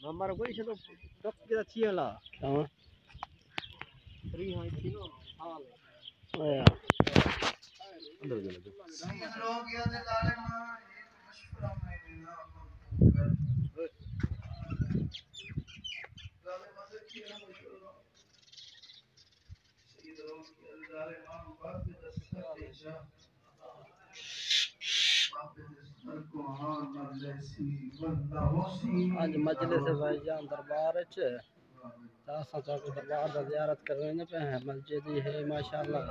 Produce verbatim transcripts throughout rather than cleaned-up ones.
نمبر کوئی چھو ڈک کے اچھی ہے لا۔ کیوں؟ فری ہاں، اتنی نو حال ہے۔ اویا۔ اندر چلو۔ اڄ مجلس بھائی جان دربار اچ، تاں اساں تہاکوں دربار دا زیارت کرویندے پئے ہیں، مسجد ہی ہے ماشاءاللہ۔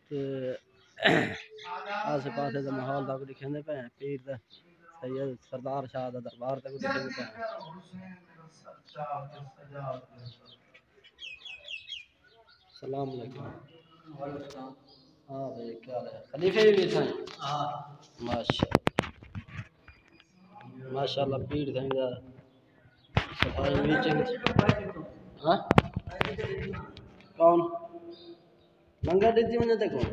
تے آسے پاسے دا ماحول تہاکوں ݙکھیندے پئے ہیں، پیر دا، سید سردار شاہ دا دربار تہاکوں ݙکھیندے پئے ہیں۔ السلام علیکم۔ ہاں بھائی، کیا حال ہے؟ خلیفے بھی سائیں؟ ہاں۔ ماشاءاللہ۔ ماشاءاللہ، پیر سائیں دا صفائی بھی چنگی۔ ہاں؟ کون؟ لنگر ݙتی ونڄے تے کون؟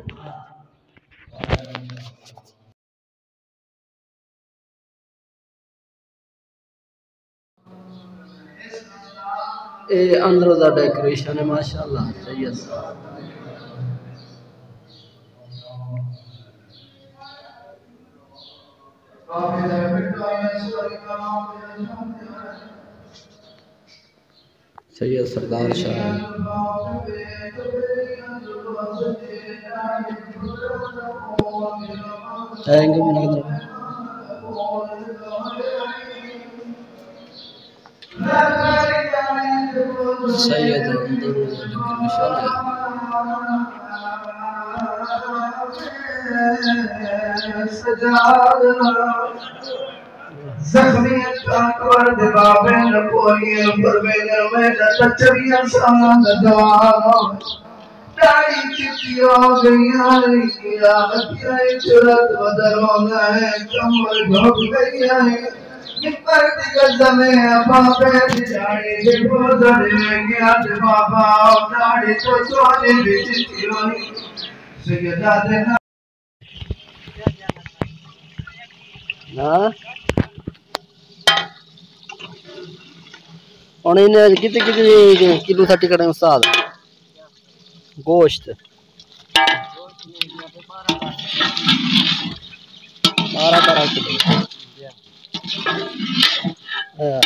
اے اندروں دا ڈیکوریشن ہے، ماشاءاللہ، سید۔ سید سردار شاہ۔ اینگے بھی نہ سید اندر ڈیکوریشن ہے۔ زخمی طاقتور دے بابے نہ کوئی فرمیندے، میں نہ تچریاں ساں نہ دوا۔ ݙاڑھی چٹی ہو ڳئی ہے، آکھیا ہے جرات ودر ہوندا ہے، کمر جھک ڳئی ہے۔ ممبر دی قسم ہے، بابے دی ݙاڑھی ݙیکھو، جݙ ویکھیا تے بابا، او ݙاڑھی توں سوہݨی وی چٹی ہوئی۔ سیدہ دے نال ہاں۔ ہݨ انہیں کتنے، کتنے کلو سٹی کھڑے استاد؟ گوشت۔ بارہ، بارہ کلو۔ ہاں۔